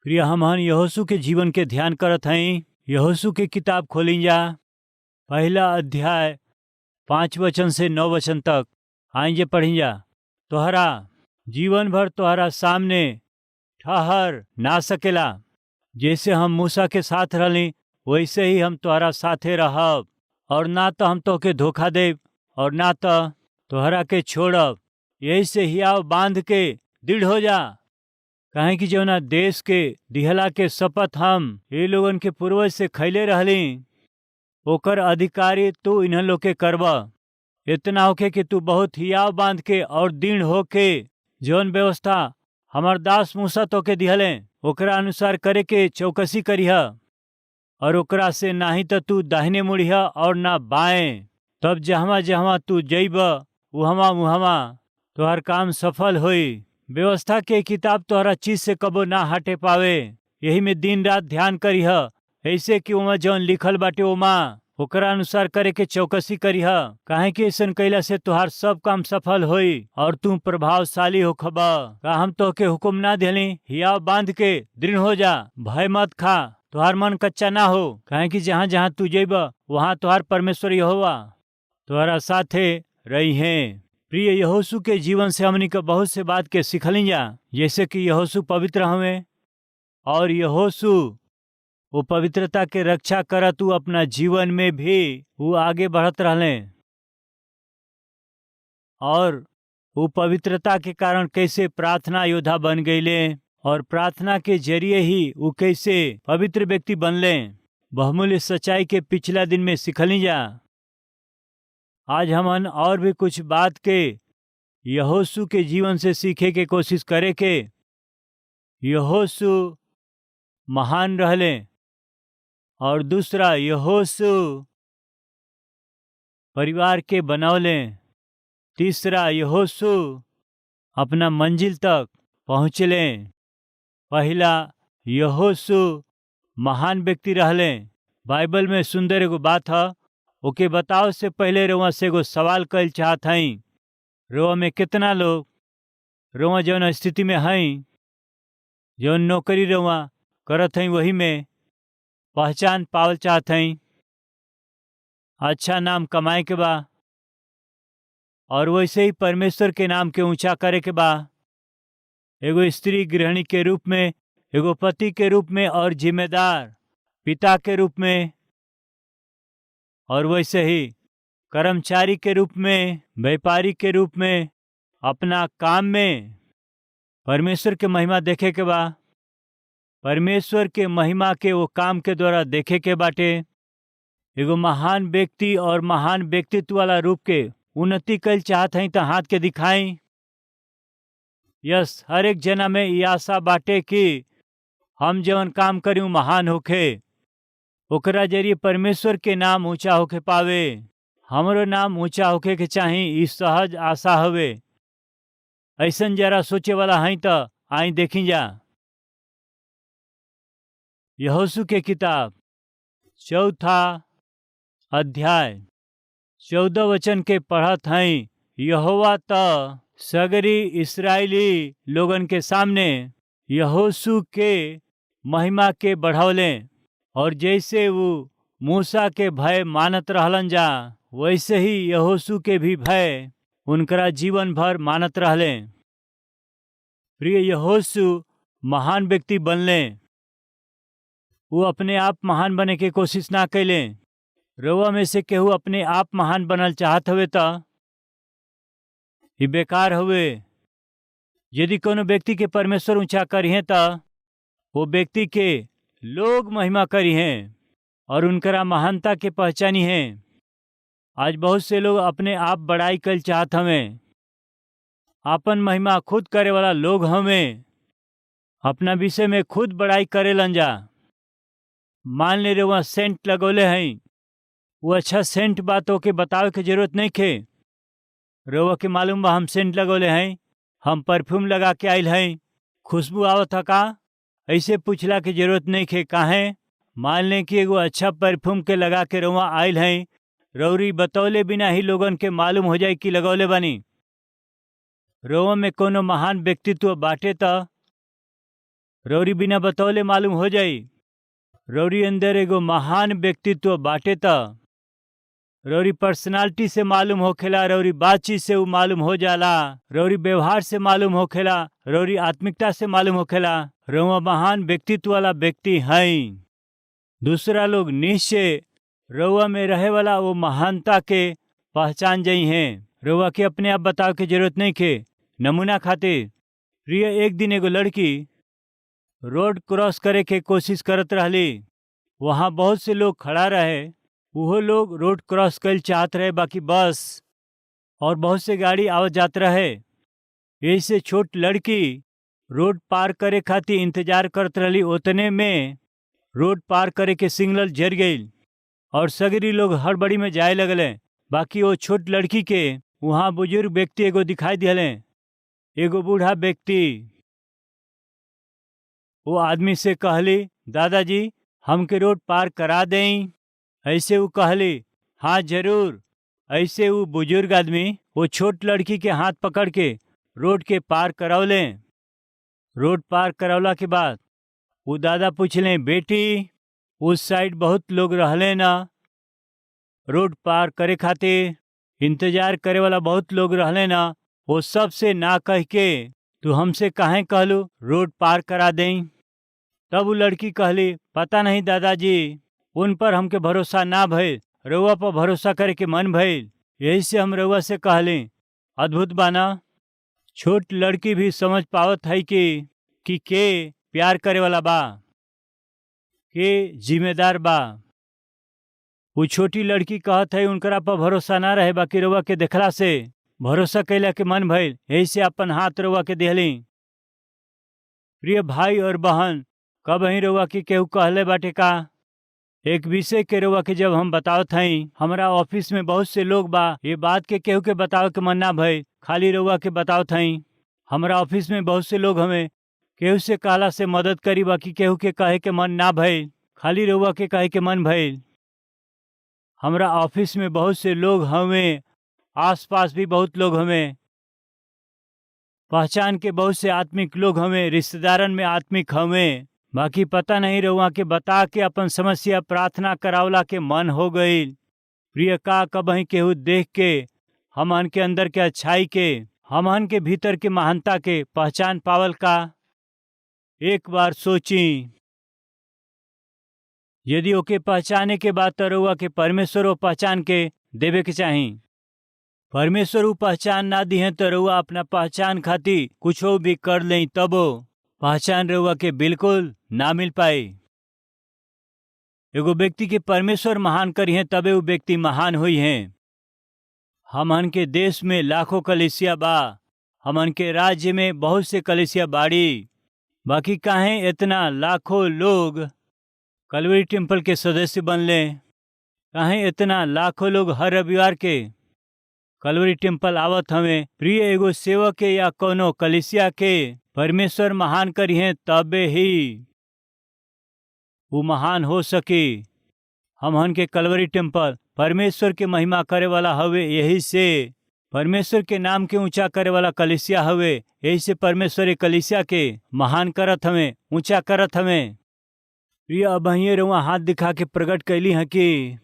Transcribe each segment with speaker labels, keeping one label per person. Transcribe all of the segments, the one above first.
Speaker 1: प्रिय हमहन यहोशू के जीवन के ध्यान करत हई। यहोशू के किताब खोली जा, पहला अध्याय 5 वचन से 9 वचन तक आई जे पढ़ी जा। तोहरा जीवन भर तोहरा सामने ठहर ना सकेला। जैसे हम मूसा के साथ रहली वैसे ही हम तोहरा साथे रहब, और ना तो हम तोहके धोखा देब और ना तो तोहरा के छोड़ब। यही से हियाव बांध के दृढ़ हो जा, काहे कि जौना देश के दिहला के शपथ हम ये लोगन के पूर्वज से खैले रहली, ओकर अधिकारी तू इन्हन लोग के करब। इतना होके कि तू बहुत हियाव बांध के और दृढ़ होके जौन व्यवस्था हमार दास मूसा तोके दिहले ओकरा अनुसार करे के चौकसी करीह, और ओकरा से नाही तो तू दाहिने मुड़िह और ना बाएं। तब जहवा जहवा तू जइब उहवा उहवा तोहर काम सफल होई। व्यवस्था के किताब तोहरा चीज से कबो ना हटे पावे। यही में दिन रात ध्यान करीह, ऐसे कि ओमा जौन लिखल बाटे ओमा ओकरा अनुसार करे के चौकसी करीह, काहे कि ऐसन कैला से तोहार सब काम सफल होई और तू प्रभावशाली होखब। का हम तोहके हुकुम ना देली? हियाव बांध के दृढ़ हो जा, भय मत खा, तोहार मन कच्चा ना हो, काहे कि जहाँ जहाँ तू जइब वहाँ तोहार परमेश्वर यहोवा तोहरा साथे रही हैं। प्रिय यहोशू के जीवन से हमनी के बहुत से बात के सिखली जा, जैसे कि यहोशू पवित्र हवे और यहोशू वो पवित्रता के रक्षा करत उ अपना जीवन में भी वो आगे बढ़त रहले, और वो पवित्रता के कारण कैसे प्रार्थना योद्धा बन गईले और प्रार्थना के जरिए ही वो कैसे पवित्र व्यक्ति बनले। बहुमूल्य सच्चाई के पिछला दिन में सिखली जा। आज हमन और भी कुछ बात के यहोशू के जीवन से सीखे के कोशिश करे के। यहोशू महान रहले, और दूसरा यहोशू परिवार के बनौले, तीसरा यहोशू अपना मंजिल तक पहुँचले। पहला यहोशू महान व्यक्ति रहले। बाइबल में सुंदर एगो बात है, ओके बताओ से पहले रोआ से एगो सवाल कल चाहत हई। रोआ में कितना लोग रोआ जौन स्थिति में हई, जौन नौकरी रोआ करत हई वही में पहचान पावल चाहत हई, अच्छा नाम कमाए के बा और वैसे ही परमेश्वर के नाम के ऊंचा करे के बा। एगो स्त्री गृहिणी के रूप में, एगो पति के रूप में और जिम्मेदार पिता के रूप में, और वैसे ही कर्मचारी के रूप में, व्यापारी के रूप में, अपना काम में परमेश्वर के महिमा देखे के बा। परमेश्वर के महिमा के वो काम के द्वारा देखे के बाटे। एगो महान व्यक्ति और महान व्यक्तित्व वाला रूप के उन्नति कल चाहत हई तो हाथ के दिखाई। यस, हर एक जना में ये आशा बाटे कि हम जवन काम करी महान होखे, ओकरा जरिए परमेश्वर के नाम ऊंचा होके पावे। हमरो नाम ऊंचा होखे के चाही, ई सहज आशा हवे। ऐसन जरा सोचे वाला हई तो आई देखी जा। यहोशू के किताब 4 अध्याय 14 वचन के पढ़त हई। यहोवा त सगरी इसराइली लोगन के सामने यहोशू के महिमा के बढ़ौले, और जैसे वो मूसा के भय मानत रहलन जा वैसे ही यहोशू के भी भय उनकरा जीवन भर मानत रहले। प्रिय यहोशू महान व्यक्ति बनले। वो अपने आप महान बने के कोशिश ना कैले। रोवा में से केहू अपने आप महान बनल चाहत हवे त ई बेकार हवे। यदि कोनो व्यक्ति के परमेश्वर ऊंचा करिहे त वो व्यक्ति के लोग महिमा करी हैं और उनकरा महानता के पहचानी हैं। आज बहुत से लोग अपने आप बड़ाई कल चाहत हमें, आपन महिमा खुद करे वाला लोग हमें, अपना विषय में खुद बड़ाई करे जा। मान ले वहाँ सेंट लगौले हैं, वो अच्छा सेंट बातों के बतावे के जरूरत नहीं खे। रोवा के मालूम बा हम सेंट लगौले हैं, हम परफ्यूम लगा के आयल हैं, खुशबू आवत है का, ऐसे पूछला के जरूरत नहीं खे। काहे? मान लें कि एगो अच्छा परफ्यूम के लगा के रोवा आयल हैं, रौरी बतौले बिना ही लोगन के मालूम हो जाए कि लगौले बानी। रोवा में कोनो महान व्यक्तित्व बाटे त रौरी बिना बतौले मालूम हो जाई। रौरी अंदर एगो महान व्यक्तित्व बाटे त रौरी पर्सनालिटी से मालूम होखेला, रौरी बातचीत से उ मालूम हो जाला, रौरी व्यवहार से मालूम होखेला, रौरी आत्मिकता से मालूम होखेला। रउआ महान व्यक्तित्व वाला व्यक्ति हैं। दूसरा लोग निश्चय रउआ में रहे वाला वो महानता के पहचान जई हैं। रउआ के अपने आप बतावे के जरूरत नहीं खे। नमूना खातिर प्रिय, एक दिन एगो लड़की रोड क्रॉस करे के कोशिश करत रहली। वहाँ बहुत से लोग खड़ा रहे, उहो लोग रोड क्रॉस कईल चाहत रहे, बाकी बस और बहुत से गाड़ी आवत जात रहे। यही से छोट लड़की रोड पार करे खातिर इंतजार करत रहली। उतने में रोड पार करे के सिग्नल जर गईल और सगरी लोग हड़बड़ी में जाए लगले। बाकी वो छोट लड़की के वहाँ बुजुर्ग व्यक्ति एगो दिखाई दिहले, एगो बूढ़ा व्यक्ति। वो आदमी से कहली, दादाजी हमके रोड पार करा दें। ऐसे वो कहली, हाँ जरूर। ऐसे वो बुजुर्ग आदमी वो छोट लड़की के हाथ पकड़ के रोड के पार करौले। रोड पार करौला के बाद वो दादा पूछले, बेटी उस साइड बहुत लोग रहले ना, रोड पार करे खातिर इंतजार करे वाला बहुत लोग रहले ना, वो सबसे ना कह के तू हमसे काहे कहलू रोड पार करा दें। तब वो लड़की कहली, पता नहीं दादाजी, उन पर हमके भरोसा ना भइल, रउआ पर भरोसा करे के मन भइल, यही से हम रउआ से कहली। अद्भुत बाना, छोट लड़की भी समझ पावत है कि के प्यार करे वाला बा, के जिम्मेदार बा। वो छोटी लड़की कहत है उनकरा पर भरोसा ना रहे, बाकी रउआ के देखला से भरोसा कैला के मन भइल, यही से अपन हाथ रउआ के देहली। प्रिय भाई और बहन, कब ही रउआ के केहू कहले बाटे का? एक विषय के रउआ के जब हम बतावत हई, हमरा ऑफिस में बहुत से लोग बा, ये बात के केहू के बतावे के मन ना भइल, खाली रउआ के बतावत हई। हमरा ऑफिस में बहुत से लोग हमें केहू से कहला से मदद करी, बाकी केहू के कहे के मन ना भइल, खाली रउआ के कहे के मन भइल। हमरा ऑफिस में बहुत से लोग हमें, आसपास भी बहुत लोग हमें, पहचान के बहुत से आत्मिक लोग हमें, रिश्तेदारन में आत्मिक हमें, बाकी पता नहीं रउआ के बता के अपन समस्या प्रार्थना करावला के मन हो गईल। प्रिय, का कबही केहू देख के हमहन के अंदर के अच्छाई के, हमहन के भीतर के महानता के पहचान पावल का? एक बार सोची, यदि ओके पहचाने के बाद तो रउआ के परमेश्वर वो पहचान के देवे के चाही। परमेश्वर वो पहचान ना दिहे तो रउआ अपना पहचान खातिर कुछो भी कर लें, तबो पहचान रउआ के बिल्कुल ना मिल पाई। एगो व्यक्ति के परमेश्वर महान करी है तबे वो व्यक्ति महान हुई है। हमन के देश में लाखों कलेसिया बा, हमन के राज्य में बहुत से कलेसिया बाड़ी, बाकी काहे इतना लाखों लोग कलवरी टेम्पल के सदस्य बनले? काहे इतना लाखों लोग हर रविवार के कलवरी टेम्पल आवत हमें? प्रिय, एगो सेवक के या कोनो कलेसिया के परमेश्वर महान करी है तबे ही वो महान हो सके। हमहन के कलवरी टेम्पल परमेश्वर के महिमा करे वाला हवे, यही से परमेश्वर के नाम के ऊंचा करे वाला कलिसिया हवे, यही से परमेश्वर कलिसिया के महान करत हवे, ऊंचा करत हवे। प्रिय, अब रुआ हाथ दिखा के प्रकट कैली है कि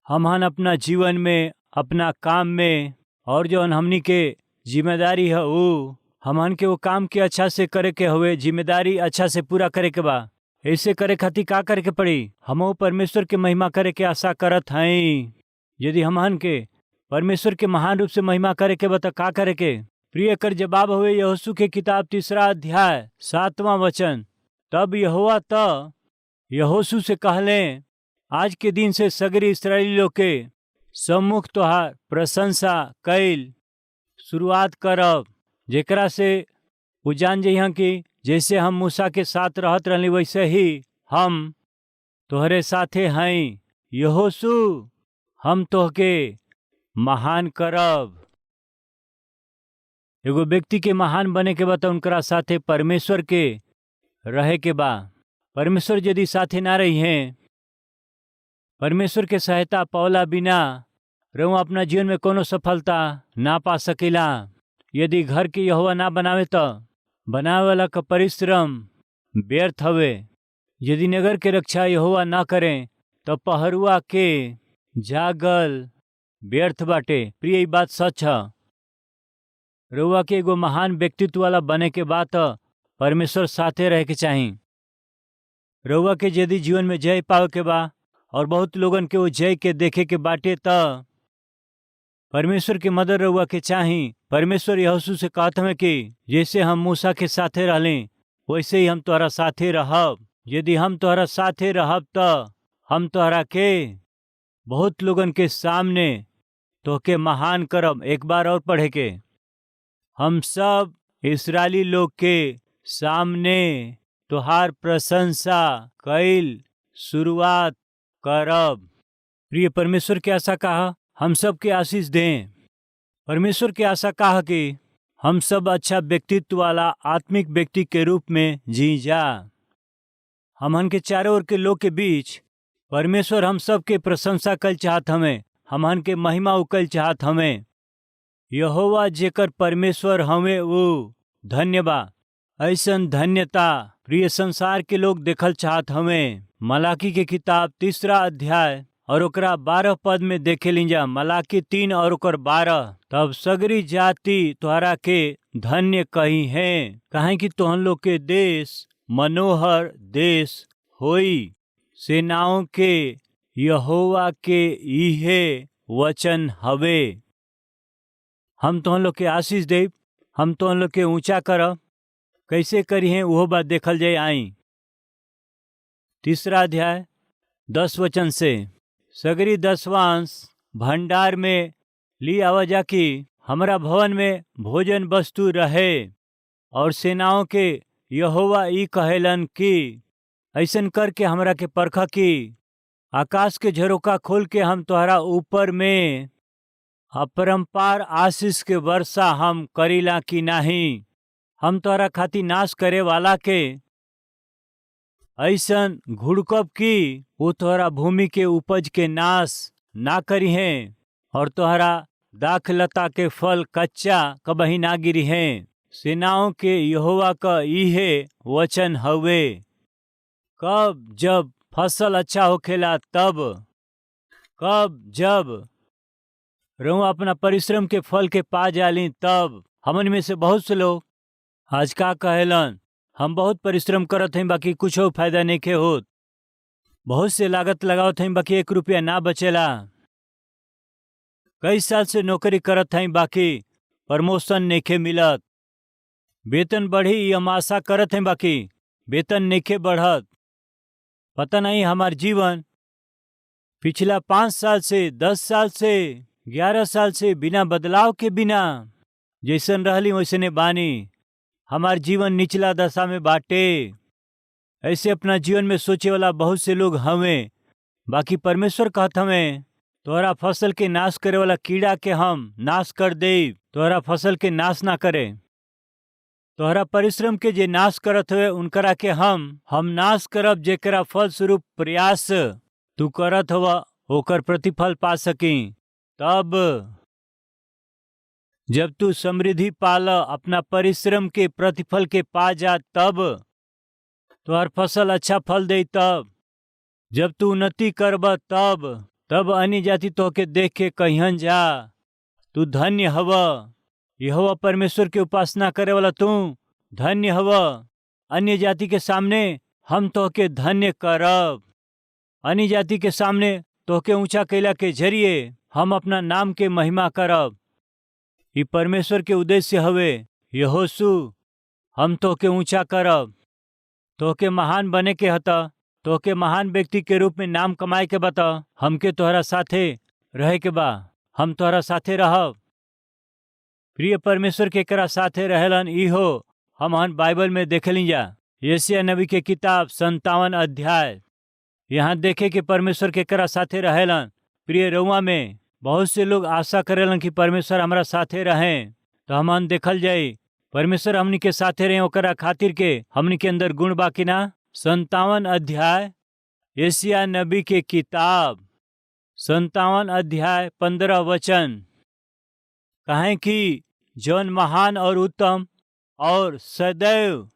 Speaker 1: हमहन अपना जीवन में, अपना काम में और जो हमनी के जिम्मेदारी है वो हमहन के वो काम के अच्छा से करे के हवे, जिम्मेदारी अच्छा से पूरा करे के बा। ऐसे करे खातिर का करे के पड़ी? हम परमेश्वर के महिमा करे के आशा करत हई। यदि हमहन के परमेश्वर के महान रूप से महिमा करे के बा त का करे के? प्रिय, कर जवाब हुए यहोशू के किताब 3 अध्याय 7वां वचन। तब यहोवा त यहोशू से कहले, आज के दिन से सगरी इस्राएली लोग के सम्मुख तोहार प्रशंसा कैल शुरुआत करब, जेकरा से वो जान जइहन कि जैसे हम मूसा के साथ रहत रहली वैसे ही हम तोहरे साथे हई। यहोशू, हम तोहके महान करब। एगो व्यक्ति के महान बने के बा त उनकरा साथे परमेश्वर के रहे के बा। परमेश्वर यदि साथे ना रही हैं, परमेश्वर के सहायता पौला बिना रउआ अपना जीवन में कोनो सफलता ना पा सकेला। यदि घर के यहोवा ना बनावे त बनावे वाला का परिश्रम व्यर्थ हवे। यदि नगर के रक्षा यहोवा ना करें तो पहरुआ के जागल व्यर्थ बाटे। प्रिय, ई बात सच है। रउआ के एगो महान व्यक्तित्व वाला बने के बात परमेश्वर साथे रहे के चाही। रउआ के यदि जीवन में जय पावे के बा और बहुत लोगन के वो जय के देखे के बाटे त परमेश्वर के मदद रउआ के चाही। परमेश्वर यहोशू से कहत हमें कि जैसे हम मूसा के साथे रहले वैसे ही हम तोहरा साथे रहब। यदि हम तोहरा साथे रहब त हम तोहरा के बहुत लोगन के सामने तोहके महान करब। एक बार और पढ़े के, हम सब इसराइली लोग के सामने तोहार प्रशंसा कैल शुरुआत करब। प्रिय, परमेश्वर के आशा कहा हम सब के आशीष दें। परमेश्वर के आशा कहा कि हम सब अच्छा व्यक्तित्व वाला आत्मिक व्यक्ति के रूप में जी जा। हमन के चारों ओर के लोग के बीच परमेश्वर हम सब के प्रशंसा कल चाहत हमें, हमन के महिमा उकल चाहत हमें। यहोवा जेकर परमेश्वर हमें वो धन्य बा। ऐसन धन्यता प्रिय संसार के लोग देखल चाहत हमें। मलाकी के किताब 3 अध्याय और ओकरा 12 पद में देखे लीजा। मलाकी 3 और ओकर 12, तब सगरी जाति तोहरा के धन्य कही है, काहे कि तोहन लोग के देश मनोहर देश होई। सेनाओं के यहोवा के इहे वचन हवे। हम तोहन लोग के आशीष देब, हम तोहन लोग के ऊंचा करब। कैसे करी है वो बात देखल जाए। आई 3 अध्याय 10 वचन से, सगरी दसवांश भंडार में ली आवा जाकि हमरा भवन में भोजन वस्तु रहे। और सेनाओं के यहोवा ई कहेलन कि ऐसन करके हमरा के परखा कि आकाश के झरोका खोल के हम तोहरा ऊपर में अपरंपार आशीष के वर्षा हम करीला कि नाही। हम तोहरा खातिर नाश करे वाला के ऐसन घुड़कब कि वो तोहरा भूमि के उपज के नाश ना करी हैं और तोहरा दाखलता के फल कच्चा कबही ना गिरी हैं। सेनाओं के यहोवा का इहे वचन हवे। कब? जब फसल अच्छा होखेला तब। कब? जब रउआ अपना परिश्रम के फल के पा जाली तब। हमन में से बहुत से लोग आज का कहेलन, हम बहुत परिश्रम करत हई बाकी कुछ फायदा नहीं के होत, बहुत से लागत लगावत हई बाकी 1 रुपया ना बचेला, कई साल से नौकरी करत हई बाकी प्रमोशन नइखे मिलत, वेतन बढ़ी हम आशा करत हई बाकी वेतन नइखे बढ़त, पता नहीं हमार जीवन पिछला 5 साल से 10 साल से 11 साल से बिना बदलाव के, बिना जैसन रहली वैसने बानी, हमार जीवन निचला दशा में बाटे। ऐसे अपना जीवन में सोचे वाला बहुत से लोग हमें, बाकी परमेश्वर कहत हमें तोहरा फसल के नाश करे वाला कीड़ा के हम नाश कर दे, तोहरा फसल के नाश ना करे। तोहरा परिश्रम के जे नाश करत हुए उनकरा के हम नाश करब, जेकरा फल स्वरूप प्रयास तू करत हवा ओकर प्रतिफल पा सकी। तब जब तू समृद्धि पाल अपना परिश्रम के प्रतिफल के पा जा, तब तोहर फसल अच्छा फल दे। तब जब तू उन्नति करब तब तब अन्य जाति तोहके देख के कहिहन जा तू धन्य हव, यहोवा परमेश्वर के उपासना करे वाला तू धन्य हव। अन्य जाति के सामने हम तोहके धन्य करब, अन्य जाति के सामने तोहके ऊंचा कैला के जरिए हम अपना नाम के महिमा करब। ई परमेश्वर के उद्देश्य हवे। यहोशू हम तोहके ऊंचा करब, तोहके महान बने के हता, तोहके महान व्यक्ति के रूप में नाम कमाए के बता, हमके तोहरा साथे रहे के बा, हम तोहरा साथे रहब। प्रिय परमेश्वर के करा साथे रहलन इहो हम बाइबल में देखली जा। यशायाह नबी के किताब 57 अध्याय, यहाँ देखे के परमेश्वर के करा साथे रहेलन। प्रिय रउआ में बहुत से लोग आशा करेलन कि परमेश्वर हमारा साथे रहें, तो हमन देखल जाई परमेश्वर हमनी के साथे रहे ओकरा खातिर के हमनी के अंदर गुण बाकी ना। 57 अध्याय यशायाह नबी के किताब 57 अध्याय 15 वचन, कहें कि जौन महान और उत्तम और सदैव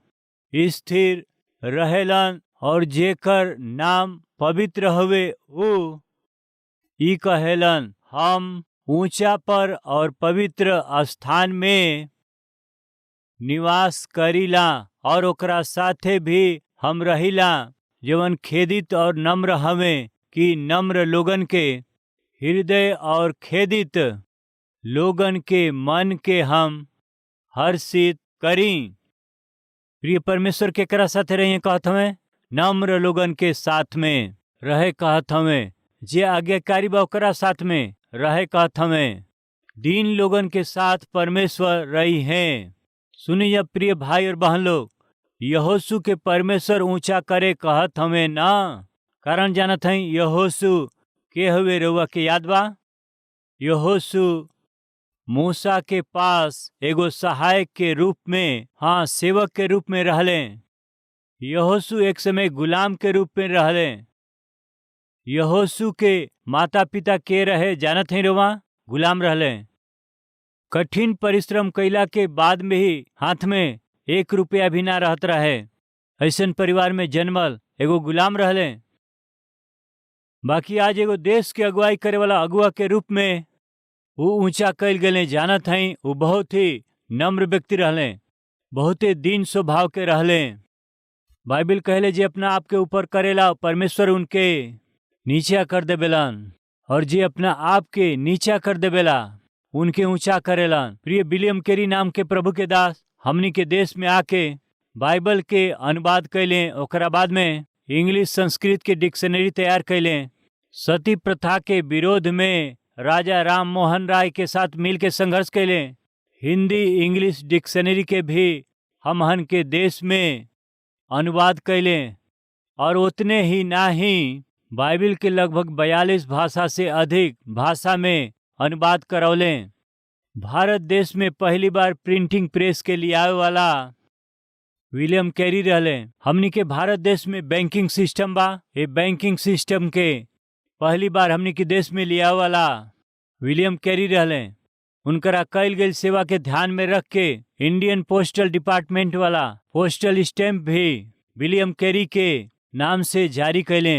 Speaker 1: स्थिर रहेलन और जेकर नाम पवित्र हवे ऊ ई कहेलन, हम ऊंचा पर और पवित्र स्थान में निवास करीला और ओकरा साथे भी हम रहिला जवन खेदित और नम्र हवे, कि नम्र लोगन के हृदय और खेदित लोगन के मन के हम हर्षित करी। प्रिय परमेश्वर केकरा साथे रहिए कहत हवे? नम्र लोगन के साथ में रहे कहत हवे। जे आज्ञाकारी बा ओकरा साथ में रहे कहत हवे। दीन लोगन के साथ परमेश्वर रही हैं। सुनिए प्रिय भाई और बहन लोग, यहोशू के परमेश्वर ऊंचा करे कहत हमें ना। कारण जानत हई यहोशू के हुए रउआ के याद बा? यहोशू मूसा के पास एगो सहायक के रूप में, हाँ सेवक के रूप में रहले। यहोशू एक समय गुलाम के रूप में रहले। यहोशू के माता पिता के रहे जानत हई रउआ? गुलाम रहले। कठिन परिश्रम कैला के बाद में ही हाथ में 1 रुपया भी ना रहत रहे। ऐसन परिवार में जन्मल एगो गुलाम रहले। बाकी आज एगो देश के अगुवाई करे वाला अगुआ के रूप में वो ऊंचा कैल गए। जानत हई वो बहुत ही नम्र व्यक्ति रहले, बहुते दीन स्वभाव के रहले। बाइबिल कहले जे अपना आप के ऊपर करेला परमेश्वर उनके नीचा कर देवेलन, और जे अपना आप के नीचा कर देवेला उनके ऊंचा करेलन। प्रिय विलियम केरी नाम के प्रभु के दास हमनी के देश में आके बाइबल के अनुवाद कैले। ओकरा बाद में इंग्लिश संस्कृत के डिक्शनरी तैयार कैले। सती प्रथा के विरोध में राजा राम मोहन राय के साथ मिल के संघर्ष कैले। हिंदी इंग्लिश डिक्शनरी के भी हमहन के देश में अनुवाद कैले। और उतने ही ना ही बाइबिल के लगभग 42 भाषा से अधिक भाषा में अनुवाद करौले। भारत देश में पहली बार प्रिंटिंग प्रेस के लिए आवे वाला विलियम कैरी रहले। हमनी के भारत देश में बैंकिंग सिस्टम बा, ये बैंकिंग सिस्टम के पहली बार हमनी के देश में लिया वाला विलियम कैरी रहले। उनकरा कैल गई सेवा के ध्यान में रख के इंडियन पोस्टल डिपार्टमेंट वाला पोस्टल स्टैम्प भी विलियम कैरी के नाम से जारी कैले।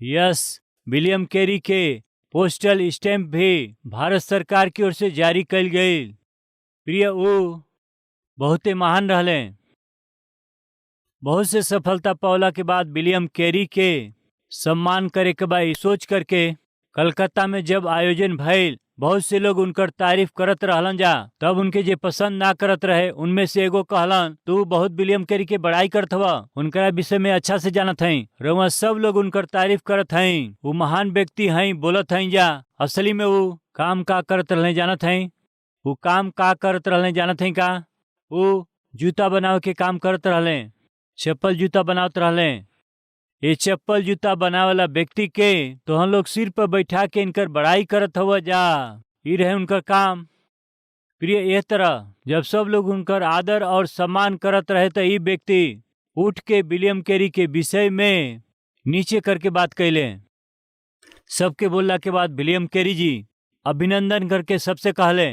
Speaker 1: यस, विलियम कैरी के पोस्टल स्टैम्प भी भारत सरकार की ओर से जारी कैल गई। प्रिय वो बहुते महान रहले। बहुत से सफलता पावला के बाद विलियम कैरी के सम्मान करे के बाद सोच करके कलकत्ता में जब आयोजन भइल, बहुत से लोग उनकर तारीफ करत रहलन जा। तब उनके जे पसंद ना करत रहे उनमें से एगो कहलन, तू बहुत विलियम कैरी के बड़ाई करत हवा, उनकरा विषय में अच्छा से जानत हई, रउआ सब लोग उनकर तारीफ करत हई, वो महान व्यक्ति हई बोलत हई जा। असली में वो काम का करत रहले जानत हई? वो काम का करत रहले जानत हई का? वो जूता बनावे के काम करत रहले, चप्पल जूता बनावत रहले। ये चप्पल जूता बनावेला व्यक्ति के तो हम लोग सिर पर बैठा के इनकर बड़ाई करत हवा जा, ई रहे उनकर काम। प्रिय यह तरह जब सब लोग उनकर आदर और सम्मान करत रहे तो ई व्यक्ति उठ के विलियम कैरी के विषय में नीचे करके बात कैले। सबके बोलला के बाद विलियम कैरी जी अभिनंदन करके सबसे कहले,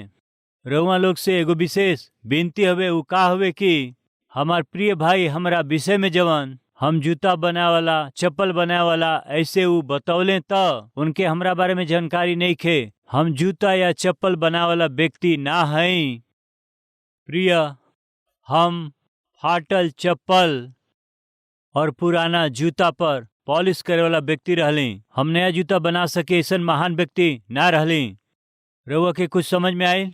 Speaker 1: रउआ लोग से एगो विशेष विनती हवे, उ का हवे कि हमार प्रिय भाई हमरा विषय में जवन हम जूता बनावाला चप्पल बनावाला ऐसे उ बतौले त उनके हमरा बारे में जानकारी नहीं खे, हम जूता या चप्पल बनावाला व्यक्ति ना हई। प्रिय हम फाटल चप्पल और पुराना जूता पर पॉलिश करे वाला व्यक्ति रहली, हम नया जूता बना सके ऐसा महान व्यक्ति ना रहली। रउआ के कुछ समझ में आयल?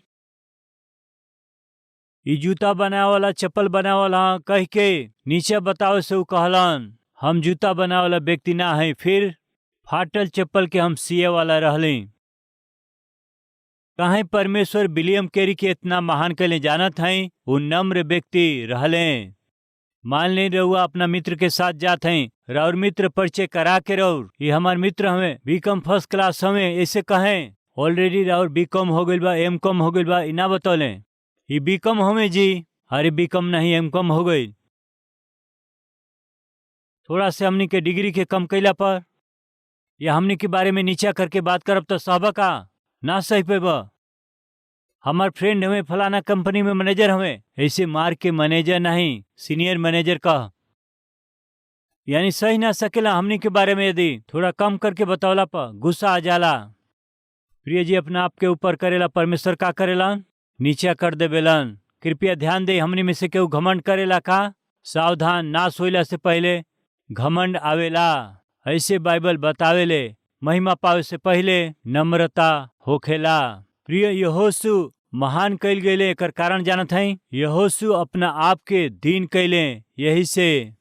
Speaker 1: ई जूता बनावाला चप्पल बनावाला कह के नीचे बताओ से उ कहलन, हम जूता बनावाला व्यक्ति ना है, फिर फाटल चप्पल के हम सिए वाला रहली। काहे परमेश्वर विलियम कैरी के इतना महान कैले जानत हैं? वो नम्र व्यक्ति रहले। मान ले रउआ अपना मित्र के साथ जात हैं, राउर मित्र परिचय करा के रउर, ये हमार मित्र हमें बीकॉम फर्स्ट क्लास हमें ऐसे कहें, ऑलरेडी राउर बीकॉम हो गइल बा, एम कॉम हो गइल बा, इना बतौले ये बीकॉम हमें जी, अरे बीकॉम नहीं एम कॉम हो गई। थोड़ा से हमनी के डिग्री के कम कैला पर या हमनी के बारे में नीचा करके बात करब तो सहबा का ना सही पेबा। हमार फ्रेंड हमें फलाना कंपनी में मैनेजर हमें, ऐसे मार के मैनेजर नहीं सीनियर मैनेजर कह। यानी सही ना सकेला हमनी के बारे में यदि थोड़ा कम करके बतौला पर गुस्सा आ जाला। प्रिय जी, अपना आप के ऊपर करेला परमेश्वर का करेला? नीचा कर देवेलन। कृपया ध्यान दे, हमनी में से केहू घमंड करेला का? सावधान, नाश होइला से पहले घमंड आवेला, ऐसे बाइबल बतावेले। महिमा पावे से पहले नम्रता होखेला। प्रिय, यहोशू महान कइल गईले, एकर कारण जानत हई? यहोशू अपना आप के दीन कैले। यही से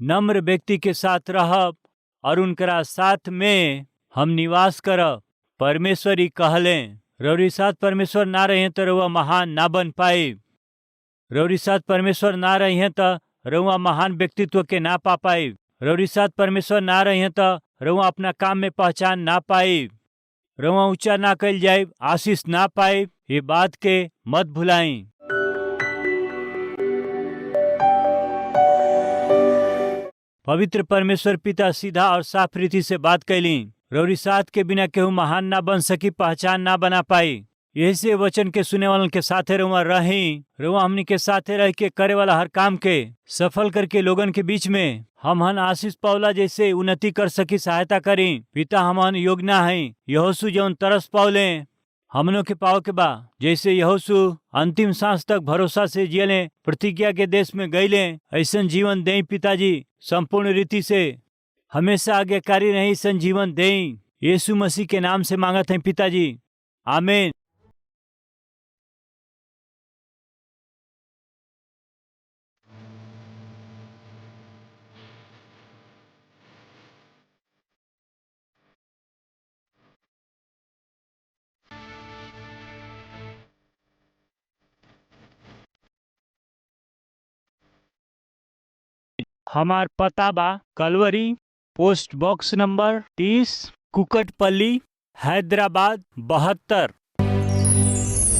Speaker 1: नम्र व्यक्ति के साथ रहब और उनकरा साथ में हम निवास करब, परमेश्वर ही कहले। रौरी साथ परमेश्वर ना रहे तो रउआ महान ना बन पाई। रौरी साथ परमेश्वर ना रही तो रउआ महान व्यक्तित्व के ना पा पाई। रौरी साथ परमेश्वर ना रही तो रउआ अपना काम में पहचान ना पाई। रउआ ऊंचा ना कल जाए, आशीष ना पाए। ये बात के मत भुलाई। पवित्र परमेश्वर पिता सीधा और साफ रीति से बात कैली। रौरी साथ के बिना केहू महान ना बन सकी, पहचान ना बना पाई। यही से वचन के सुने वालन के साथे रुआ रही। रुआ हमनी के साथे रह के करे वाला हर काम के सफल करके लोगन के बीच में हम हन आशीष पावला जैसे उन्नति कर सकी, सहायता करी। पिता, हम हन योग ना है। यहोशू जौन तरस पावले हमनों के पाव के बा। जैसे यहोशू अंतिम सांस तक भरोसा से जियले, प्रतिज्ञा के देश में गईले, ऐसन जीवन दे पिताजी, संपूर्ण रीति से हमेशा आज्ञाकारी रही, ऐसन जीवन दे। यीशु मसीह के नाम से मांगत हैं पिताजी, आमीन। हमार पता बा Calvary, post box number 30, Kukatpally, Hyderabad 72।